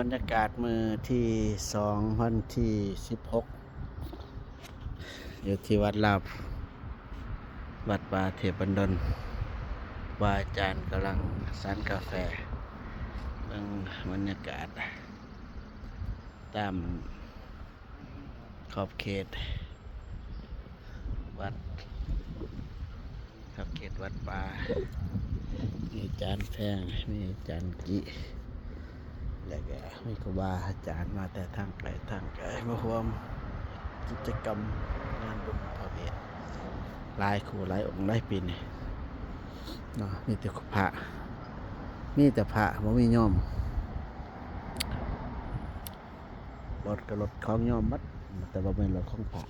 ບັນຍາກາດມື້ທີສອງ ວັນທີສິບຫົກ ຢູ່ທີ່ວັດລາວ ວັດປ່າເທບບັນດົນ ວ່າອາຈານກຳລັງສັນກາແຟ ເບິ່ງບັນຍາກາດຕາມຂອບເຂດວັດ ຂອບເຂດວັດປ່າ ມີອາຈານແພງ ມີອາຈານກີ ແລ້ວກະມີຄູບາອາຈານມາແຕ່ທາງໄກທາງໄກ ມາຮ່ວມກິດຈະກຳງານບຸນພະເວດ ຫຼາຍຄູ່ຫຼາຍອົງຫຼາຍປີນີ້ເນາະ ມີແຕ່ພະ ມີແຕ່ພະ ບໍ່ມີໂຍມ ລົດກະລົດຂອງໂຍມໝົດ ແຕ່ວ່າບໍ່ແມ່ນລົດຂອງພະ.